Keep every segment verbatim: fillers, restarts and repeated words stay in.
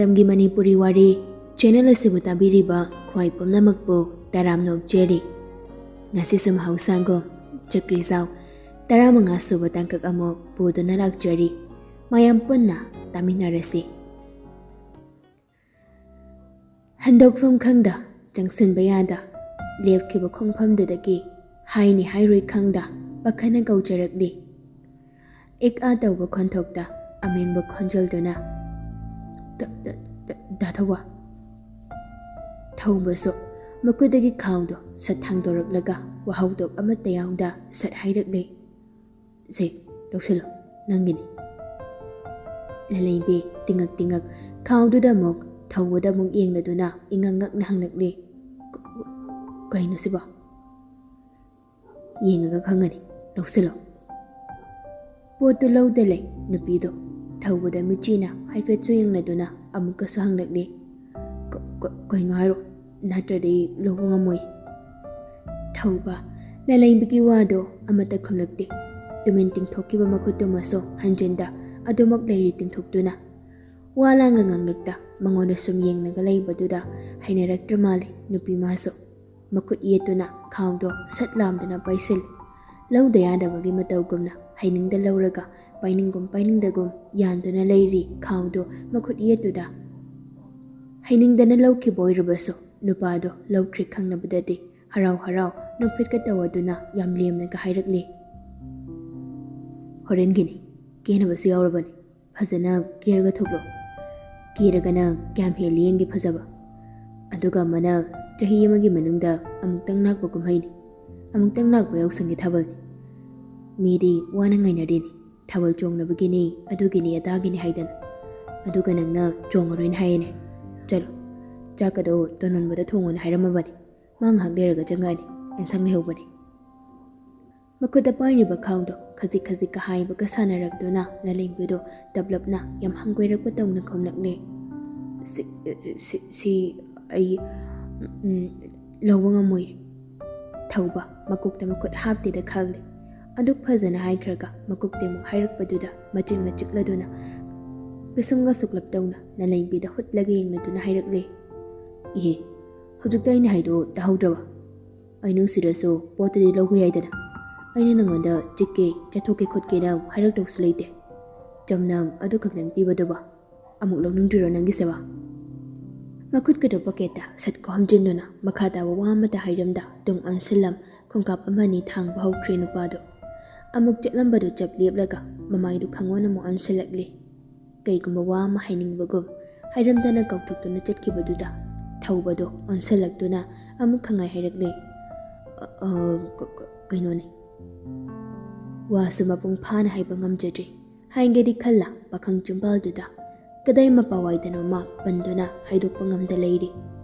ꯃꯇꯝꯒꯤ ꯃꯅꯤꯄꯨꯔꯤ ꯋꯥꯔꯤ ꯆꯦꯅꯦꯜ ꯑꯁꯤꯕꯨ ꯇꯥꯕꯤꯔꯤꯕ ꯈ꯭ꯋꯥꯏ ꯄꯨꯝꯅꯃꯛꯄꯨ ꯇꯔꯥꯝꯅ ꯑꯣꯛꯆꯔꯤ꯫ ꯉꯁꯤꯁꯨ ꯃꯍꯧꯁꯥꯒꯨꯝ ꯆꯀ꯭ꯔꯤꯖꯥꯎ ꯇꯔꯥꯃꯉꯥ ꯁꯨꯕ ꯇꯥꯡꯀꯛ ꯑꯃꯨꯛ ꯄꯨꯗꯨꯅ ꯂꯥꯛꯆꯔꯤ꯫ ꯃꯌꯥꯝ ꯄꯨꯟꯅ ꯇꯥꯃꯤꯟꯅꯔꯁꯤ꯫ ꯍꯟꯗꯣꯛꯐꯝ ꯈꯪꯗ, ꯆꯪꯁꯤꯟꯕ ꯌꯥꯗ, ꯂꯦꯞꯈꯤꯕ ꯈꯣꯡꯐꯝꯗꯨꯗꯒꯤ ꯍꯥꯏꯅꯤ ꯍꯥꯏꯔꯣꯏ ꯈꯪꯗ ꯄꯥꯈꯠꯅ ꯀꯧꯖꯔꯛꯂꯤ꯫ ꯑꯦꯛ ꯑꯥ ꯇꯧꯕ ꯈꯣꯟꯊꯣꯛꯇ ꯑꯃꯦꯡꯕ ꯈꯣꯟꯖꯦꯜꯗꯨꯅ, "ꯗ-, ꯗ-, ꯗ-, ꯗꯥ ꯊꯧꯕ?" ꯊꯧꯕꯁꯨ ꯃꯈꯨꯠꯇꯒꯤ ꯈꯥꯎꯗꯣ ꯁꯠ ꯊꯥꯡꯗꯣꯔꯛꯂꯒ ꯋꯥꯍꯧꯗꯣꯛ ꯑꯃꯠꯇ ꯌꯥꯎꯗ ꯁꯠ ꯍꯥꯏꯔꯛꯂꯦ꯫ "ꯁꯦ, ꯂꯧꯁꯤꯜꯂꯣ, ꯅꯪꯒꯤꯅꯤ꯫" ꯂꯂꯩꯕꯤ ꯇꯤꯉꯛ ꯇꯤꯉꯛ ꯈꯥꯎꯗꯨꯗ ꯑꯃꯨꯛ, ꯊꯧꯕꯗ ꯑꯃꯨꯛ ꯌꯦꯡꯂꯗꯨꯅ ꯏꯉꯛ ꯉꯛꯅ ꯍꯪꯂꯛꯂꯦ꯫ "ꯀ-, ꯀ-, ꯀꯩꯅꯣ ꯁꯤꯕꯣ?" "ꯌꯦꯡꯉꯒ ꯈꯪꯒꯅꯤ, ꯂꯧꯁꯤꯜꯂꯣ꯫" ꯄꯣꯠꯇꯨ ꯂꯧꯗ ꯂꯩ ꯅꯨꯄꯤꯗꯣ꯫ ꯊꯧꯕꯗ ꯃꯤꯠꯆꯤꯅ ꯍꯥꯏꯐꯦꯠꯁꯨ ꯌꯦꯡꯂꯗꯨꯅ ꯑꯃꯨꯛꯀꯁꯨ ꯍꯪꯂꯛꯂꯦ꯫ "ꯀ-, ꯀ-, ꯀꯩꯅꯣ ꯍꯥꯏꯔꯣ, ꯅꯠꯇ꯭ꯔꯗꯤ ꯂꯧꯕ ꯉꯝꯃꯣꯏ꯫" ꯊꯧꯕ ꯂꯂꯩꯕꯤꯒꯤ ꯋꯥꯗꯣ ꯑꯃꯠꯇ ꯈꯨꯝꯂꯛꯇꯦ꯫ ꯇꯨꯃꯤꯟ ꯇꯤꯡꯊꯣꯛꯈꯤꯕ ꯃꯈꯨꯠꯇꯨꯃꯁꯨ ꯍꯟꯖꯤꯟꯗ ꯑꯗꯨꯃꯛ ꯂꯩꯔꯤ ꯇꯤꯡꯊꯣꯛꯇꯨꯅ꯫ ꯋꯥ ꯂꯥꯡꯒ ꯉꯥꯡꯂꯛꯇ ꯃꯉꯣꯟꯗ ꯁꯨꯝ ꯌꯦꯡꯂꯒ ꯂꯩꯕꯗꯨꯗ ꯍꯩꯅꯔꯛꯇ꯭ꯔ ꯃꯥꯜꯂꯦ ꯅꯨꯄꯤ ꯃꯥꯁꯨ꯫ ꯃꯈꯨꯠ ꯌꯦꯠꯇꯨꯅ ꯈꯥꯎꯗꯣ ꯁꯠ ꯂꯥꯝꯗꯨꯅ ꯄꯥꯏꯁꯤꯜ꯫ ꯂꯧꯗ ꯌꯥꯗꯕꯒꯤ ꯃꯇꯧꯒꯨꯝꯅ ꯍꯩꯅꯤꯡꯗ ꯂꯧꯔꯒ ꯄꯥꯏꯅꯤꯡꯒꯨꯝ ꯄꯥꯏꯅꯤꯡꯗꯒꯨꯝ ꯌꯥꯟꯗꯨꯅ ꯂꯩꯔꯤ ꯈꯥꯎꯗꯣ ꯃꯈꯨꯠ ꯌꯦꯠꯇꯨꯗ꯫ ꯍꯩꯅꯤꯡꯗꯅ ꯂꯧꯈꯤꯕ ꯑꯣꯏꯔꯕꯁꯨ ꯅꯨꯄꯥꯗꯣ ꯂꯧꯈ꯭ꯔꯦ ꯈꯪꯅꯕꯗꯗꯤ ꯍꯔꯥꯎ ꯍꯔꯥꯎ ꯅꯣꯛꯐꯦꯠꯀ ꯇꯧꯔꯗꯨꯅ ꯌꯥꯝ ꯂꯦꯝꯅꯒ ꯍꯥꯏꯔꯛꯂꯤ꯫ "ꯍꯣꯔꯦꯟꯒꯤꯅꯤ, ꯀꯦꯅꯕꯁꯨ ꯌꯥꯎꯔꯕꯅꯤ꯫ ꯐꯖꯅ ꯀꯦꯔꯒ ꯊꯣꯛꯂꯣ꯫ ꯀꯦꯔꯒꯅ ꯀꯌꯥꯝ ꯍꯦꯜꯂꯤ ꯌꯦꯡꯒꯦ ꯐꯖꯕ꯫ ꯑꯗꯨꯒ ꯑꯃꯅ ꯆꯍꯤ ꯑꯃꯒꯤ ꯃꯅꯨꯡꯗ ꯑꯃꯨꯛꯇꯪ ꯂꯥꯛꯄ ꯀꯨꯝꯍꯩꯅꯤ꯫ ꯑꯃꯨꯛꯇꯪ ꯂꯥꯛꯄ ꯌꯥꯎꯁꯪꯒꯤ ꯊꯥꯕꯜꯅꯤ꯫ ꯃꯤꯗꯤ ꯋꯥꯅ ꯉꯥꯏꯅꯔꯤꯅꯤ, ꯊꯥꯕꯜ ꯆꯣꯡꯅꯕꯒꯤꯅꯤ, ꯑꯗꯨꯒꯤꯅꯤ, ꯑꯗꯥꯒꯤꯅꯤ ꯍꯥꯏꯗꯅ꯫ ꯑꯗꯨꯒ ꯅꯪꯅ ꯆꯣꯡꯉꯔꯣꯏꯅ ꯍꯥꯏꯌꯦꯅꯦ꯫ ꯆꯠꯂꯣ, ꯆꯥꯛꯀꯗꯣ ꯇꯣꯟꯍꯣꯟꯕꯗ ꯊꯣꯡꯉꯣꯅ ꯍꯥꯏꯔꯝꯃꯕꯅꯤ꯫ ꯃꯥ ꯉꯥꯏꯍꯥꯛ ꯂꯩꯔꯒ ꯆꯪꯉꯛꯑꯅꯤ, ꯑꯦꯟꯁꯥꯡ ꯂꯩꯍꯧꯕꯅꯤ꯫" ꯃꯈꯨꯠꯇ ꯄꯥꯏꯔꯤꯕ ꯈꯥꯎꯗꯣ ꯈꯖꯤꯛ ꯈꯖꯤꯛꯀ ꯍꯥꯏꯕꯒ ꯁꯥꯟꯅꯔꯛꯇꯨꯅ ꯂꯂꯩꯕꯤꯗꯣ ꯇꯞꯂꯞꯅ ꯌꯥꯝ ꯍꯪꯒꯣꯏꯔꯛꯄ ꯇꯧꯅ ꯈꯨꯝꯂꯛꯂꯦ꯫ "ꯁꯤ, ꯁꯤ, ꯁꯤ ꯑꯩ, ꯎꯝ, ꯂꯧꯕ ꯉꯝꯃꯣꯏ꯫" ꯊꯧꯕ ꯃꯀꯣꯛꯇ ꯃꯈꯨꯠ ꯍꯥꯞꯇꯦꯗ ꯈꯥꯛꯂꯦ꯫ ꯑꯗꯨꯛ ꯐꯖꯅ ꯍꯥꯏꯈ꯭ꯔꯒ ꯃꯀꯣꯛꯇ ꯑꯃꯨꯛ ꯍꯥꯏꯔꯛꯄꯗꯨꯗ ꯃꯆꯤꯟꯒ ꯆꯤꯛꯂꯗꯨꯅ, ꯄꯤꯁꯨꯝꯒ ꯁꯨꯛꯂꯞ ꯇꯧꯅ ꯂꯂꯩꯕꯤꯗ ꯍꯨꯠꯂꯒ ꯌꯦꯡꯂꯗꯨꯅ ꯍꯥꯏꯔꯛꯂꯦ꯫ "ꯏꯍꯦ, ꯍꯧꯖꯤꯛꯇ ꯑꯩꯅ ꯍꯥꯏꯗꯣ ꯇꯥꯍꯧꯗ꯭ꯔꯕ? ꯑꯩ ꯅꯨꯡꯁꯤꯔꯁꯨ ꯄꯣꯠꯇꯨꯗꯤ ꯂꯧꯕ ꯌꯥꯏꯗꯅ꯫ ꯑꯩꯅ ꯅꯉꯣꯟꯗ ꯆꯤꯛꯀꯦ, ꯆꯠꯊꯣꯛꯀꯦ ꯈꯣꯠꯀꯦꯅ ꯍꯥꯏꯔꯛꯇꯧꯁꯨ ꯂꯩꯇꯦ꯫ ꯆꯝꯅ ꯑꯗꯨ ꯈꯛꯇꯪ ꯄꯤꯕꯗꯨꯕ ꯑꯃꯨꯛ ꯂꯧꯅꯤꯡꯗ꯭ꯔꯤꯔꯣ ꯅꯪꯒꯤꯁꯦꯕ?" ꯃꯈꯨꯠꯀꯗꯣ ꯄꯣꯀꯦꯠꯇ ꯁꯠ ꯀꯣ ꯍꯥꯝꯖꯤꯟꯗꯨꯅ ꯃꯈꯥ ꯇꯥꯕ ꯋꯥ ꯑꯃꯠꯇ ꯍꯥꯏꯔꯝꯗ ꯇꯨꯡ ꯑꯣꯟꯁꯤꯜꯂꯝ ꯈꯣꯡꯀꯥꯞ ꯑꯃ ꯑꯅꯤ ꯊꯥꯡꯕ ꯍꯧꯈ꯭ꯔꯦ ꯅꯨꯄꯥꯗꯣ꯫ ꯑꯃꯨꯛ ꯆꯠꯂꯝꯕꯗꯨ ꯆꯞ ꯂꯦꯞꯂꯒ ꯃꯃꯥꯏꯗꯨ ꯈꯪꯑꯣꯟ ꯑꯃꯨꯛ ꯑꯣꯟꯁꯤꯜꯂꯛꯂꯤ꯫ ꯀꯩꯒꯨꯝꯕ ꯋꯥ ꯑꯃ ꯍꯥꯏꯅꯤꯡꯕꯒꯨꯝ ꯍꯥꯏꯔꯝꯗꯅ ꯀꯥꯎꯊꯣꯛꯇꯨꯅ ꯆꯠꯈꯤꯕꯗꯨꯗ ꯊꯧꯕꯗꯣ ꯑꯣꯟꯁꯤꯜꯂꯛꯇꯨꯅ ꯑꯃꯨꯛ ꯈꯪꯉꯥꯏ ꯍꯥꯏꯔꯛꯂꯦ꯫ "ꯑ, ꯑ, ꯀ-, ꯀ-, ꯀꯩꯅꯣꯅꯦ?" ꯋꯥꯁꯨ ꯃꯄꯨꯡ ꯐꯥꯅ ꯍꯥꯏꯕ ꯉꯝꯖꯗ꯭ꯔꯦ꯫ ꯍꯥꯏꯒꯦꯗꯤ ꯈꯜꯂ ꯄꯥꯈꯪ ꯆꯤꯝꯕꯥꯜꯗꯨꯗ ꯀꯗꯥꯏ ꯃꯄꯥꯋꯥꯏꯗꯅꯣꯃ ꯄꯟꯗꯨꯅ ꯍꯥꯏꯗꯣꯛꯄ ꯉꯝꯗ ꯂꯩꯔꯤ꯫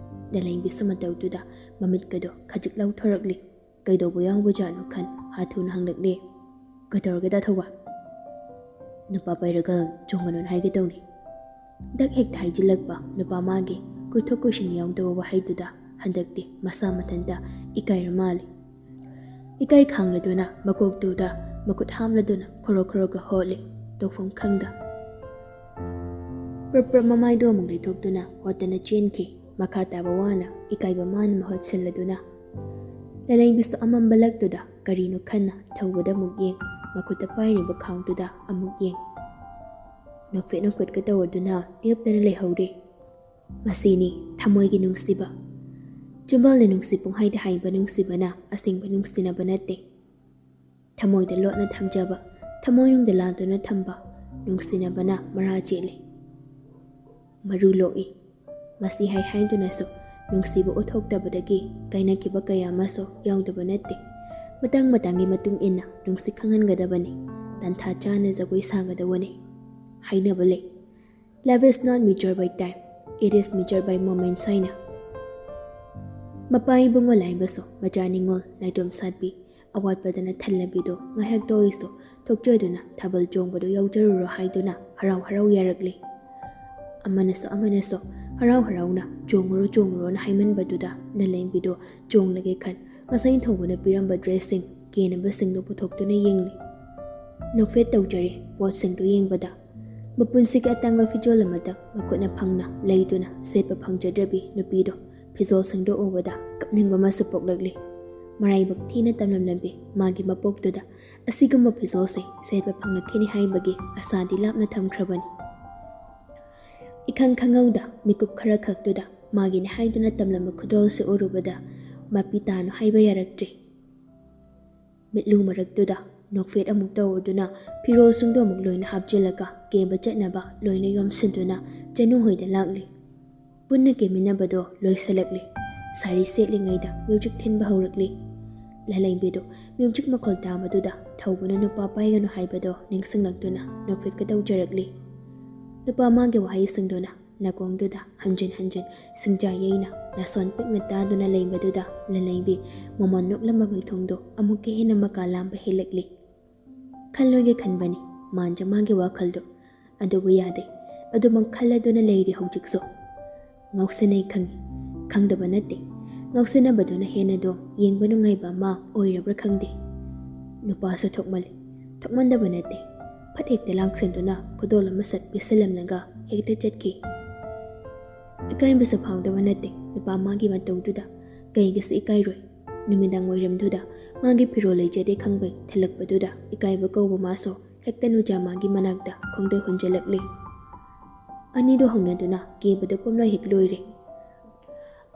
ꯂꯂꯩꯕꯤꯁꯨ ꯃꯇꯧꯗꯨꯗ ꯃꯃꯤꯠꯀꯗꯣ ꯈꯖꯤꯛ ꯂꯧꯊꯣꯔꯛꯂꯤ꯫ ꯀꯩꯗꯧꯕ ꯌꯥꯎꯕꯖꯥꯠꯅꯣ ꯈꯟ ꯍꯥꯊꯨꯅ ꯍꯪꯂꯛꯂꯦ꯫ "ꯀꯩꯗꯧꯔꯒꯦ ꯗꯥ ꯊꯧꯕ?" "ꯅꯨꯄꯥ ꯄꯥꯏꯔꯒ ꯆꯣꯡꯒꯅꯨꯅ ꯍꯥꯏꯒꯦ ꯇꯧꯅꯤ"꯫ ꯗꯛ ꯍꯦꯛꯇ ꯍꯥꯏꯖꯤꯜꯂꯛꯄ ꯅꯨꯄꯥ ꯃꯥꯒꯤ ꯀꯣꯏꯊꯣꯛ ꯀꯣꯏꯁꯤꯟ ꯌꯥꯎꯗꯕ ꯋꯥꯍꯩꯗꯨꯗ ꯍꯟꯗꯛꯇꯤ ꯃꯁꯥ ꯃꯊꯟꯇ ꯏꯀꯥꯏꯔ ꯃꯥꯜꯂꯤ꯫ ꯏꯀꯥꯏ ꯈꯥꯡꯂꯗꯨꯅ ꯃꯀꯣꯛꯇꯨꯗ ꯃꯈꯨꯠ ꯍꯥꯝꯂꯗꯨꯅ ꯈꯣꯔꯣ ꯈꯣꯔꯣꯒ ꯍꯣꯠꯂꯤ, ꯇꯧꯐꯝ ꯈꯪꯗ꯫ ꯄ꯭ꯔꯞ ꯄ꯭ꯔꯞ ꯃꯃꯥꯏꯗꯨ ꯑꯃꯨꯛ ꯂꯩꯊꯣꯛꯇꯨꯅ ꯍꯣꯠꯇꯅ ꯆꯦꯟꯈꯤ꯫ ꯃꯈꯥ ꯇꯥꯕ ꯋꯥꯅ ꯏꯀꯥꯏꯕ ꯃꯥꯅ ꯃꯍꯨꯠ ꯁꯤꯜꯂꯗꯨꯅ꯫ ꯂꯂꯩꯕꯤꯁꯨ ꯑꯃꯝꯕ ꯂꯛꯇꯨꯗ ꯀꯔꯤꯅꯣ ꯈꯟꯅ ꯊꯧꯕꯗ ꯑꯃꯨꯛ ꯌꯦꯡ, ꯃꯈꯨꯠꯇ ꯄꯥꯏꯔꯤꯕ ꯈꯥꯡꯗꯨꯗ ꯑꯃꯨꯛ ꯌꯦꯡ꯫ ꯅꯣꯛꯐꯦꯠ ꯅꯣꯛꯐꯦꯠꯀ ꯇꯧꯔꯗꯨꯅ ꯂꯦꯞꯇꯅ ꯂꯩꯍꯧꯔꯦ꯫ ꯃꯁꯤꯅꯤ ꯊꯃꯣꯏꯒꯤ ꯅꯨꯡꯁꯤꯕ꯫ ꯆꯤꯝꯕꯥꯜꯅ ꯅꯨꯡꯁꯤ ꯄꯨꯡꯍꯥꯏꯗ ꯍꯥꯏꯕ ꯅꯨꯡꯁꯤꯕꯅ ꯑꯁꯦꯡꯕ ꯅꯨꯡꯁꯤꯅꯕ ꯅꯠꯇꯦ꯫ ꯊꯃꯣꯏꯗ ꯂꯣꯠꯅ ꯊꯝꯖꯕ, ꯊꯃꯣꯏꯅꯨꯡꯗ ꯂꯥꯟꯗꯨꯅ ꯊꯝꯕ ꯅꯨꯡꯁꯤꯅꯕꯅ ꯃꯔꯥ ꯆꯦꯜꯂꯤ꯫ ꯃꯔꯨ ꯂꯣꯛꯏ꯫ ꯃꯁꯤ ꯍꯥꯏ ꯍꯥꯏꯗꯨꯅꯁꯨ ꯅꯨꯡꯁꯤꯕ ꯎꯠꯊꯣꯛꯇꯕꯗꯒꯤ ꯀꯥꯏꯅꯈꯤꯕ ꯀꯌꯥ ꯑꯃꯁꯨ ꯌꯥꯎꯗꯕ ꯅꯠꯇꯦ꯫ ꯃꯇꯥꯡ ꯃꯇꯥꯡꯒꯤ ꯃꯇꯨꯡ ꯏꯟꯅ ꯅꯨꯡꯁꯤ ꯈꯪꯍꯟꯒꯗꯕꯅꯤ꯫ ꯇꯥꯟꯊꯥ ꯆꯥꯅ ꯖꯒꯣꯏ ꯁꯥꯒꯗꯕꯅꯤ꯫ ꯍꯥꯏꯅꯕ ꯂꯩ, "Love is not measured by time, it is measured by moments" ꯍꯥꯏꯅ꯫ ꯃꯄꯥ ꯏꯕꯨꯡꯉꯣ ꯂꯥꯏꯕꯁꯨ, ꯃꯆꯥ ꯅꯤꯉꯣꯜ ꯅꯥꯏꯇꯣꯝ ꯁꯥꯠꯄꯤ, ꯑꯋꯥꯠꯄꯗꯅ ꯊꯜꯂꯕꯤꯗꯣ ꯉꯥꯏꯍꯥꯛꯇ ꯑꯣꯏꯁꯨ ꯊꯣꯛꯆꯗꯨꯅ ꯊꯥꯕꯜ ꯆꯣꯡꯕꯗꯣ ꯌꯥꯎꯖꯔꯨꯔꯣ ꯍꯥꯏꯗꯨꯅ ꯍꯔꯥꯎ ꯍꯔꯥꯎ ꯌꯥꯔꯛꯂꯤ꯫ ꯑꯃꯅꯁꯨ ꯑꯃꯅꯁꯨ ꯍꯔꯥꯎ ꯍꯔꯥꯎꯅ "ꯆꯣꯡꯉꯨꯔꯣ, ꯆꯣꯡꯉꯨꯔꯣꯅ" ꯍꯥꯏꯃꯟꯕꯗꯨꯗ ꯂꯂꯩꯕꯤꯗꯣ ꯆꯣꯡꯂꯒꯦ ꯈꯟ ꯉꯁꯥꯏ ꯊꯧꯕꯅ ꯄꯤꯔꯝꯕ ꯗ꯭ꯔꯦꯁꯁꯤꯡ, ꯀꯦꯅꯕꯁꯤꯡꯗꯨ ꯄꯨꯊꯣꯛꯇꯨꯅ ꯌꯦꯡꯂꯤ꯫ ꯅꯣꯛꯐꯦꯠ ꯇꯧꯖꯔꯦ ꯄꯣꯠꯁꯤꯡꯗꯨ ꯌꯦꯡꯕꯗ꯫ ꯃꯄꯨꯟꯁꯤꯒꯤ ꯑꯇꯥꯡꯕ ꯐꯤꯖꯣꯜ ꯑꯃꯇꯪ ꯃꯈꯨꯠꯅ ꯐꯪꯅ ꯂꯩꯗꯨꯅ ꯁꯦꯠꯄ ꯐꯪꯖꯗ꯭ꯔꯕꯤ ꯅꯨꯄꯤꯗꯣ ꯐꯤꯖꯣꯜꯁꯤꯡꯗꯣ ꯎꯕꯗ ꯀꯞꯅꯤꯡꯕ ꯑꯃꯁꯨ ꯄꯣꯛꯂꯛꯂꯤ꯫ ꯃꯔꯥꯏꯕꯛ ꯊꯤꯅ ꯇꯝꯂꯝꯂꯝꯕꯤ ꯃꯥꯒꯤ ꯃꯄꯣꯛꯇꯨꯗ ꯑꯁꯤꯒꯨꯝꯕ ꯐꯤꯖꯣꯜꯁꯦ ꯁꯦꯠꯄ ꯐꯪꯂꯛꯈꯤꯅꯤ ꯍꯥꯏꯕꯒꯤ ꯑꯁꯥꯗꯤ ꯂꯥꯞꯅ ꯊꯝꯈ꯭ꯔꯕꯅꯤ꯫ ꯏꯈꯪ ꯈꯪꯍꯧꯗ ꯃꯤꯀꯨꯞ ꯈꯔ ꯈꯛꯇꯨꯗ ꯃꯥꯒꯤꯅꯤ ꯍꯥꯏꯗꯨꯅ ꯇꯝꯂꯝꯕ ꯈꯨꯗꯣꯜꯁꯦ ꯎꯔꯨꯕꯗ ꯃꯄꯤ ꯇꯥꯅꯨ ꯍꯥꯏꯕ ꯌꯥꯔꯛꯇ꯭ꯔꯦ꯫ ꯃꯤꯠꯂꯨ ꯃꯔꯛꯇꯨꯗ ꯅꯣꯛꯐꯦꯠ ꯑꯃꯨꯛ ꯇꯧꯗꯨꯅ ꯐꯤꯔꯣꯜꯁꯤꯡꯗꯣ ꯑꯃꯨꯛ ꯂꯣꯏꯅ ꯍꯥꯞꯆꯤꯜꯂꯒ ꯀꯦꯕ ꯆꯠꯅꯕ ꯂꯣꯏꯅ ꯌꯣꯝꯁꯤꯟꯗꯨꯅ ꯆꯅꯨ ꯍꯣꯏꯗ ꯂꯥꯛꯂꯤ꯫ ꯄꯨꯟꯅ ꯀꯦꯃꯤꯟꯅꯕꯗꯣ ꯂꯣꯏꯁꯤꯜꯂꯛꯂꯤ꯫ ꯁꯥꯔꯤ ꯁꯦꯠꯂꯤꯉꯩꯗ ꯃ꯭ꯌꯨꯖꯤꯛ ꯊꯤꯟꯕ ꯍꯧꯔꯛꯂꯤ꯫ ꯂꯂꯩꯕꯤꯗꯣ ꯃ꯭ꯌꯨꯖꯤꯛ ꯃꯈꯣꯜ ꯇꯥꯕꯗꯨꯗ ꯊꯧꯕꯅ ꯅꯨꯄꯥ ꯄꯥꯏꯒꯅꯨ ꯍꯥꯏꯕꯗꯣ ꯅꯤꯡꯁꯤꯡꯂꯛꯇꯨꯅ ꯅꯣꯛꯐꯦꯠꯀ ꯇꯧꯖꯔꯛꯂꯤ꯫ ꯅꯨꯄꯥ ꯃꯥꯒꯤ ꯋꯥꯍꯩꯁꯤꯡꯗꯨꯅ ꯅꯥꯀꯣꯡꯗꯨꯗ ꯍꯟꯖꯤꯟ ꯍꯟꯖꯤꯟ ꯁꯤꯡꯖꯥ ꯌꯩꯅ ꯅꯥꯁꯣꯟ ꯄꯤꯛꯅ ꯇꯥꯗꯨꯅ ꯂꯩꯕꯗꯨꯗ ꯂꯂꯩꯕꯤ ꯃꯃꯣꯟ ꯅꯣꯛꯂꯝꯕ ꯃꯤꯊꯨꯡꯗꯣ ꯑꯃꯨꯛꯀ ꯍꯦꯟꯅ ꯃꯀꯥ ꯂꯥꯝꯕ ꯍꯦꯜꯂꯛꯂꯤ꯫ ꯈꯜꯂꯣꯏꯒꯦ ꯈꯟꯕꯅꯤ ꯃꯥꯟꯖ ꯃꯥꯒꯤ ꯋꯥꯈꯜꯗꯣ, ꯑꯗꯨꯕꯨ ꯌꯥꯗꯦ꯫ ꯑꯗꯨꯃꯛ ꯈꯜꯂꯗꯨꯅ ꯂꯩꯔꯤ ꯍꯧꯖꯤꯛꯁꯨ꯫ ꯉꯥꯎꯁꯤꯟꯅꯩ ꯈꯪꯉꯤ, ꯈꯪꯗꯕ ꯅꯠꯇꯦ꯫ ꯉꯥꯎꯁꯤꯟꯅꯕꯗꯨꯅ ꯍꯦꯟꯅꯗꯣ ꯌꯦꯡꯕ ꯅꯨꯡꯉꯥꯏꯕ ꯑꯃ ꯑꯣꯏꯔꯕ꯭ꯔꯥ ꯈꯪꯗꯦ꯫ ꯅꯨꯄꯥꯁꯨ ꯊꯣꯛꯃꯜꯂꯤ, ꯊꯣꯛꯃꯟꯗꯕ ꯅꯠꯇꯦ꯫ ꯐꯠ ꯍꯦꯛꯇ ꯂꯥꯡꯁꯤꯟꯗꯨꯅ ꯈꯨꯗꯣꯜ ꯑꯃ ꯁꯠ ꯄꯤꯁꯤꯜꯂꯝꯂꯒ ꯍꯦꯛꯇ ꯆꯠꯈꯤ꯫ ꯏꯀꯥꯏꯕꯁꯨ ꯐꯥꯎꯗꯕ ꯅꯠꯇꯦ ꯅꯨꯄꯥ ꯃꯥꯒꯤ ꯃꯇꯧꯗꯨꯗ꯫ ꯀꯩꯒꯤꯁꯨ ꯏꯀꯥꯏꯔꯣꯏ꯫ ꯅꯨꯃꯤꯗꯥꯡ ꯋꯥꯏꯔꯝꯗꯨꯗ ꯃꯥꯒꯤ ꯐꯤꯔꯣꯜ ꯂꯩꯖꯗꯦ ꯈꯪꯕꯩ ꯊꯤꯜꯂꯛꯄꯗꯨꯗ ꯏꯀꯥꯏꯕ ꯀꯧꯕ ꯃꯥꯁꯨ ꯍꯦꯛꯇ ꯅꯨꯡꯖꯥ ꯃꯥꯒꯤ ꯃꯅꯥꯛꯇ ꯈꯣꯡꯗꯣꯏ ꯍꯨꯟꯖꯤꯜꯂꯛꯂꯤ꯫ ꯑꯅꯤꯗꯨ ꯍꯧꯅꯗꯨꯅ ꯀꯦꯕꯗꯨ ꯄꯨꯝꯂꯣꯏ ꯍꯦꯛ ꯂꯣꯏꯔꯦ꯫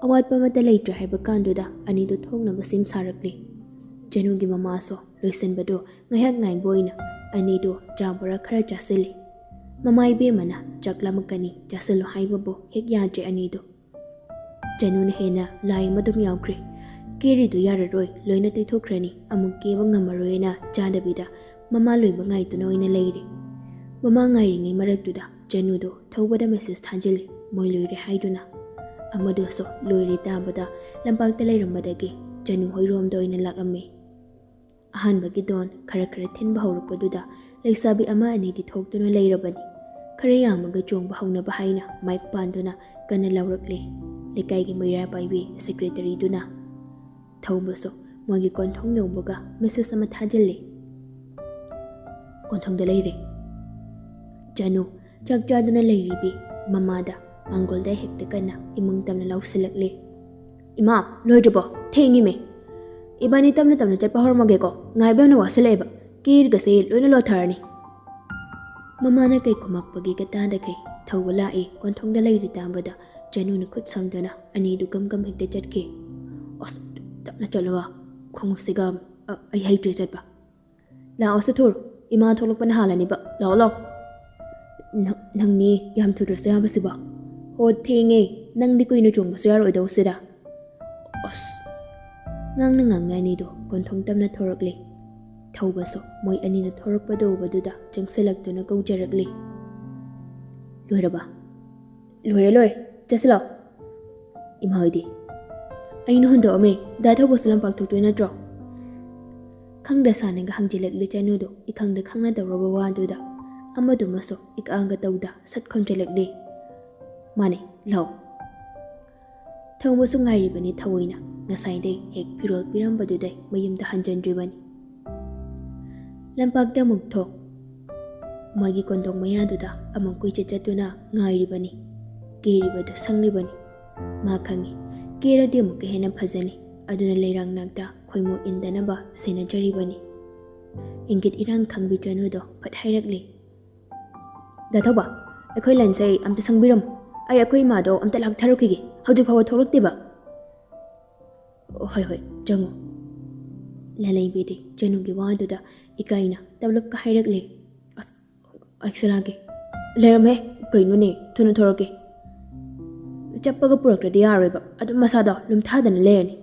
ꯑꯋꯥꯠꯄ ꯑꯃꯠꯇ ꯂꯩꯇ꯭ꯔꯦ ꯍꯥꯏꯕ ꯀꯥꯟꯗꯨꯗ ꯑꯅꯤꯗꯨ ꯊꯣꯛꯅꯕ ꯁꯦꯝ ꯁꯥꯔꯛꯂꯤ꯫ ꯖꯅꯨꯒꯤ ꯃꯃꯥꯁꯨ ꯂꯣꯏꯁꯤꯟꯕꯗꯨ ꯉꯥꯏꯍꯥꯛ ꯉꯥꯏꯕ ꯑꯣꯏꯅ ꯑꯅꯤꯗꯨ ꯆꯥ ꯕꯣꯔꯥ ꯈꯔ ꯆꯥꯁꯤꯜꯂꯤ꯫ ꯃꯃꯥ ꯏꯕꯦꯝꯃꯅ ꯆꯥꯛ ꯂꯥꯝꯃꯛꯀꯅꯤ, ꯆꯥꯁꯤꯜꯂꯨ ꯍꯥꯏꯕꯕꯨ ꯍꯦꯛ ꯌꯥꯗ꯭ꯔꯦ ꯑꯅꯤꯗꯨ꯫ ꯖꯅꯨꯅ ꯍꯦꯟꯅ ꯂꯥꯏ ꯑꯃꯗꯨꯝ ꯌꯥꯎꯈ꯭ꯔꯦ꯫ ꯀꯦꯔꯤꯗꯨ ꯌꯥꯔꯔꯣꯏ, ꯂꯣꯏꯅ ꯇꯩꯊꯣꯛꯈ꯭ꯔꯅꯤ, ꯑꯃꯨꯛ ꯀꯦꯕ ꯉꯝꯃꯔꯣꯏꯅ ꯆꯥꯗꯕꯤꯗ ꯃꯃꯥ ꯂꯣꯏꯕ ꯉꯥꯏꯗꯨꯅ ꯑꯣꯏꯅ ꯂꯩꯔꯤ꯫ ꯃꯃꯥ ꯉꯥꯏꯔꯤꯉꯩ ꯃꯔꯛꯇꯨꯗ ꯖꯅꯨꯗꯣ ꯊꯧꯕꯗ ꯃꯦꯁꯦꯖ ꯊꯥꯖꯤꯜꯂꯤ, ꯃꯣꯏ ꯂꯣꯏꯔꯦ ꯍꯥꯏꯗꯨꯅ꯫ ꯑꯃꯗꯨꯁꯨ ꯂꯣꯏꯔꯦ ꯇꯥꯕꯗ ꯂꯝꯄꯥꯛꯇ ꯂꯩꯔꯝꯕꯗꯒꯤ ꯖꯅꯨ ꯍꯣꯏꯔꯣꯝꯗ ꯑꯣꯏꯅ ꯂꯥꯛꯂꯝꯃꯤ꯫ ꯑꯍꯥꯟꯕꯒꯤ ꯗꯣꯟ ꯈꯔ ꯈꯔ ꯊꯤꯟꯕ ꯍꯧꯔꯛꯄꯗꯨꯗ ꯂꯩꯁꯥꯕꯤ ꯑꯃ ꯑꯅꯤꯗꯤ ꯊꯣꯛꯇꯨꯅ ꯂꯩꯔꯕꯅꯤ꯫ ꯈꯔ ꯌꯥꯝꯃꯒ ꯆꯣꯡꯕ ꯍꯧꯅꯕ ꯍꯥꯏꯅ ꯃꯥꯏꯛ ꯄꯥꯟꯗꯨꯅ ꯀꯟꯅ ꯂꯥꯎꯔꯛꯂꯦ꯫ ꯂꯩꯀꯥꯏꯒꯤ ꯃꯩꯔꯥ ꯄꯥꯏꯕꯤ ꯁꯦꯀ꯭ꯔꯦꯇꯔꯤꯗꯨꯅ꯫ ꯊꯧꯕꯁꯨ ꯃꯣꯏꯒꯤ ꯀꯣꯟꯊꯣꯡ ꯌꯧꯕꯒ ꯃꯦꯁꯦꯖ ꯑꯃ ꯊꯥꯖꯤꯜꯂꯦ꯫ ꯀꯣꯟꯊꯣꯡꯗ ꯂꯩꯔꯦ꯫ ꯆꯅꯨ ꯆꯥꯛ ꯆꯥꯗꯨꯅ ꯂꯩꯔꯤꯕꯤ ꯃꯃꯥꯗ ꯃꯥꯡꯒꯣꯜꯗ ꯍꯦꯛꯇ ꯀꯟꯅ ꯏꯃꯨꯡ ꯇꯝꯅ ꯂꯥꯎꯁꯤꯜꯂꯛꯂꯦ꯫ "ꯏꯃꯥ, ꯂꯣꯏꯗ꯭ꯔꯕꯣ? ꯊꯦꯡꯉꯤꯃꯦ꯫ ꯏꯕꯥꯅꯤ ꯇꯞꯅ ꯇꯞꯅ ꯆꯠꯄ ꯍꯧꯔꯝꯃꯒꯦꯀꯣ꯫ ꯉꯥꯏꯕ ꯌꯥꯝꯅ ꯋꯥꯁꯤꯜꯂꯛꯑꯦꯕ꯫ ꯀꯦꯔꯒꯁꯦ ꯂꯣꯏꯅ ꯂꯣꯊꯔꯅꯤ꯫" ꯃꯃꯥꯅ ꯀꯩ ꯈꯨꯝꯃꯛꯄꯒꯤꯒ ꯇꯥꯗꯈꯩ ꯊꯧꯕ ꯂꯥꯛꯏ꯫ ꯀꯣꯟꯊꯣꯡꯗ ꯂꯩꯔꯤ ꯇꯥꯕꯗ ꯆꯅꯨꯅ ꯈꯨꯠ ꯁꯝꯗꯨꯅ ꯑꯅꯤꯗꯨ ꯒꯝ ꯒꯝ ꯍꯦꯛꯇ ꯆꯠꯈꯤ꯫ "ꯑꯁ, ꯇꯞꯅ ꯆꯠꯂꯣ꯫ ꯈꯣꯡꯎꯞꯁꯤꯒ ꯑ-, ꯑꯩ ꯍꯩꯇ꯭ꯔꯦ ꯆꯠꯄ꯫" "ꯂꯥꯛꯑꯣꯁꯦ ꯊꯨꯔꯣ, ꯏꯃꯥ ꯊꯣꯛꯂꯛꯄꯅ ꯍꯥꯜꯂꯅꯤꯕ, ꯂꯥꯛꯑꯣ, ꯂꯥꯛꯑꯣ꯫" "ꯅ-, ꯅꯪꯅꯤ ꯌꯥꯝ ꯊꯨꯗ꯭ꯔꯁꯨ ꯌꯥꯕꯁꯤꯕꯣ?" "ꯍꯣ, ꯊꯦꯡꯉꯦ, ꯅꯪꯗꯤ ꯀꯨꯏꯅ ꯆꯣꯡꯕꯁꯨ ꯌꯥꯔꯣꯏꯗꯧꯁꯤꯗ꯫" ꯑꯁ꯫ ꯉꯥꯡꯅ ꯉꯥꯡꯅ ꯑꯅꯤꯗꯣ ꯀꯣꯟꯊꯣꯡ ꯇꯝꯅ ꯊꯣꯔꯛꯂꯦ꯫ ꯊꯧꯕꯁꯨ ꯃꯣꯏ ꯑꯅꯤꯅ ꯊꯣꯔꯛꯄꯗ ꯎꯕꯗꯨꯗ ꯆꯪꯁꯤꯜꯂꯛꯇꯨꯅ ꯀꯧꯖꯔꯛꯂꯦ꯫ "ꯂꯣꯏꯔꯕ?" "ꯂꯣꯏꯔꯦ, ꯂꯣꯏꯔꯦ, ꯆꯠꯁꯤ ꯂꯥꯛꯑꯣ꯫" "ꯏꯃꯥ ꯍꯣꯏꯗꯤ?" "ꯑꯩꯅ ꯍꯨꯟꯗꯣꯛꯑꯝꯃꯦ꯫ ꯗꯥ ꯊꯧꯕꯁꯨ ꯂꯝꯄꯥꯛ ꯊꯣꯛꯇꯣꯏ ꯅꯠꯇ꯭ꯔꯣ?" ꯈꯪꯗ ꯁꯥꯅꯒ ꯍꯪꯖꯤꯜꯂꯛꯂꯤ ꯆꯅꯨꯗꯣ ꯏꯈꯪꯗ ꯈꯪꯅꯗꯧꯔꯕ ꯋꯥꯗꯨꯗ꯫ ꯑꯃꯗꯨꯃꯁꯨ ꯏꯀꯥꯡꯒ ꯇꯧꯗ ꯁꯠ ꯈꯣꯝꯖꯤꯜꯂꯛꯂꯤ꯫ "ꯃꯥꯅꯦ, ꯂꯥꯛꯑꯣ꯫" ꯊꯧꯕꯁꯨ ꯉꯥꯏꯔꯤꯕꯅꯤ ꯊꯑꯣꯏꯅ꯫ ꯉꯁꯥꯏꯗꯩ ꯍꯦꯛ ꯐꯤꯔꯣꯜ ꯄꯤꯔꯝꯕꯗꯨꯗꯩ ꯃꯌꯨꯝꯗ ꯍꯟꯖꯤꯟꯗ꯭ꯔꯤꯕꯅꯤ꯫ ꯂꯝꯄꯥꯛꯇ ꯑꯃꯨꯛ ꯊꯣꯛ꯫ ꯃꯣꯏꯒꯤ ꯀꯣꯟꯊꯣꯡ ꯃꯌꯥꯗꯨꯗ ꯑꯃꯨꯛ ꯀꯣꯏꯆꯠ ꯆꯠꯇꯨꯅ ꯉꯥꯏꯔꯤꯕꯅꯤ꯫ ꯀꯦꯔꯤꯕꯗꯨ ꯁꯪꯂꯤꯕꯅꯤ꯫ ꯃꯥ ꯈꯪꯏ, ꯀꯦꯔꯗꯤ ꯑꯃꯨꯛꯀ ꯍꯦꯟꯅ ꯐꯖꯅꯤ꯫ ꯑꯗꯨꯅ ꯂꯩꯔꯥꯡ ꯅꯥꯛꯇ ꯈꯣꯏꯃꯨ ꯏꯟꯗꯅꯕ ꯁꯦꯟꯅꯖꯔꯤꯕꯅꯤ꯫ ꯏꯪꯒꯤꯠ ꯏꯔꯥꯡ ꯈꯪꯕꯤ ꯆꯅꯨꯗꯣ ꯐꯠ ꯍꯥꯏꯔꯛꯂꯤ꯫ "ꯗꯥ ꯊꯧꯕ, ꯑꯩꯈꯣꯏ ꯂꯟꯁꯩ ꯑꯝꯇ ꯁꯪꯕꯤꯔꯝꯃꯨ꯫ ꯑꯩ ꯑꯩꯈꯣꯏ ꯏꯃꯥꯗꯣ ꯑꯝꯇ ꯂꯥꯛꯊꯔꯛꯈꯤꯒꯦ꯫ ꯍꯧꯖꯤꯛ ꯐꯥꯎꯕ ꯊꯣꯛꯂꯛꯇꯦꯕ꯫" "ꯍꯣꯏ, ꯍꯣꯏ, ꯆꯪꯉꯨ꯫" ꯂꯂꯩꯕꯤꯗꯤ ꯆꯅꯨꯒꯤ ꯋꯥꯗꯨꯗ ꯏꯀꯥꯏꯅ ꯇꯞꯂꯞꯀ ꯍꯥꯏꯔꯛꯂꯦ꯫ "ꯑꯁ, ꯑꯩꯁꯨ ꯂꯥꯛꯀꯦ꯫" "ꯂꯩꯔꯝꯃꯦ꯫ ꯀꯩꯅꯣꯅꯦ, ꯊꯨꯅ ꯊꯣꯔꯛꯀꯦ꯫" "ꯆꯞꯄꯒ ꯄꯨꯔꯛꯇ꯭ꯔꯗꯤ ꯌꯥꯔꯣꯏꯕ꯫ ꯑꯗꯨꯝ ꯃꯁꯥꯗꯣ ꯂꯨꯝꯊꯥꯗꯅ ꯂꯩꯔꯅꯤ꯫